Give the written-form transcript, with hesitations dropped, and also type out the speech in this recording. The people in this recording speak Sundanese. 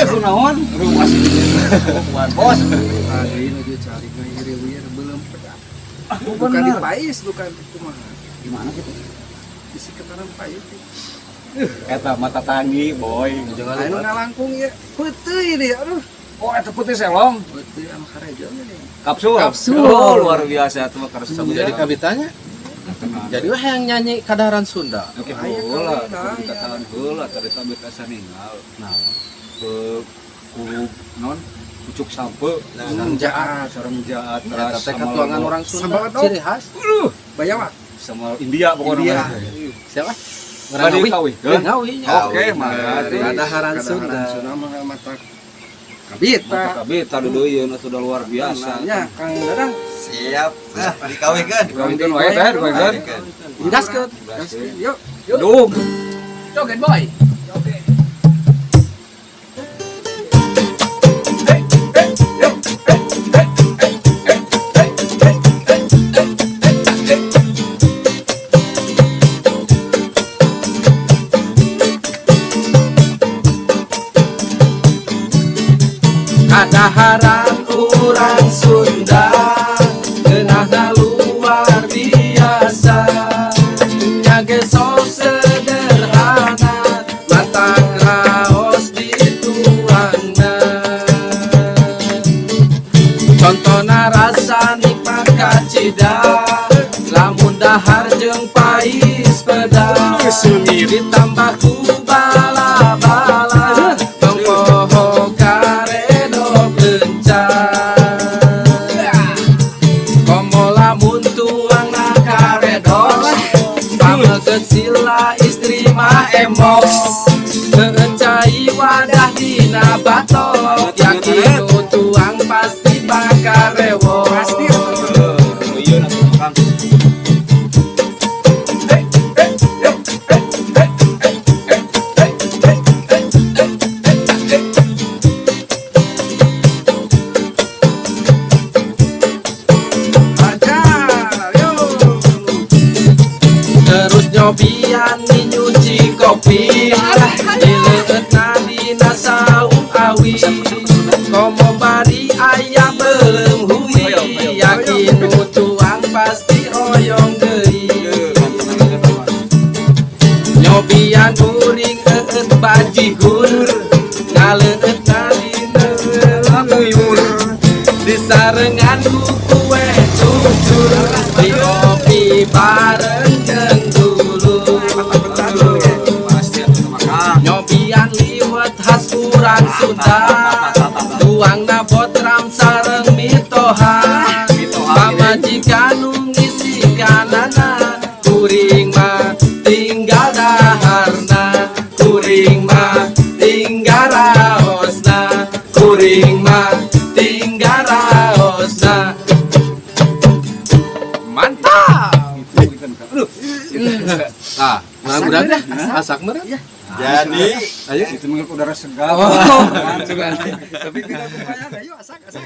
Kunaon? Ruas. Bos. Tadi nuju cari ngiriwir belum pedak. Bukan di pais, bukan kumaha. Gimana gitu? Di sekitaran pais. Eta mata tangi, boy. Anu ngalangkung ya. Peuteui deh, aduh. Oh, eta putih selong. Peuteui anu karejo nih. Kapsul. Kapsul. Oh, luar biasa tuh karsa. Jadi kabitanya. Jadi wah yang nyanyi kadaharan Sunda. Oke, heula, katakan heula carita beta ninggal. Nah, ku non pucuk sampe, sareng jaat, sareng jaat, teras katuangan orang Sunda, ciri khas. Bayawak sama India pokoknya. Siapa? Orang Ngawi. Ngawi. Oke, mangga. Kadaharan Sunda. Sunda mah mata kabita. Kabita duduyeun atuh udah luar biasa. Ya, Kang Dadang. Siap. Nah, dikawinkeun. Dikawinkeun wae teh, dikawinkeun. Gaskeun. Gaskeun. Yuk. Dung. Joget, boy. Joget. Kadaharan urang Sunda geunahna luar biasa, nya ge sok sederhana mata kraos dituangna. Contona rasa nikmat kacida lamun dahar jeung pais pedas ditambah ku bala-bala tongkoho karedok leunca. Komo lamun tuangna karedok pameget sila istri mah emos cai wadah dina batok yakin tuang pasti bakal rewok. Pasti. Terus nyobian nyuci kopi dileueutna dina saung awi komo bari aya beuleum hui yakin nu tuang pasti hoyong deui. Nyobian kuring eueut bajigur ngaleueutna dina buyur disarengan ku kue cucur diopi bareng jeung dulur. Nyobian liwet khas urang Sunda tuangna botram sareng mitoha pamajikan nu ngisi kanana kuring mah tinggal daharna kuring mah tinggal raosna kuring mah tinggal raosna. Mantap. Ah, mudah-mudahan asak meureun. Jadi, ayo itu menghirup udara segar. Oh, tapi tidak lumayan, ayo asak asak.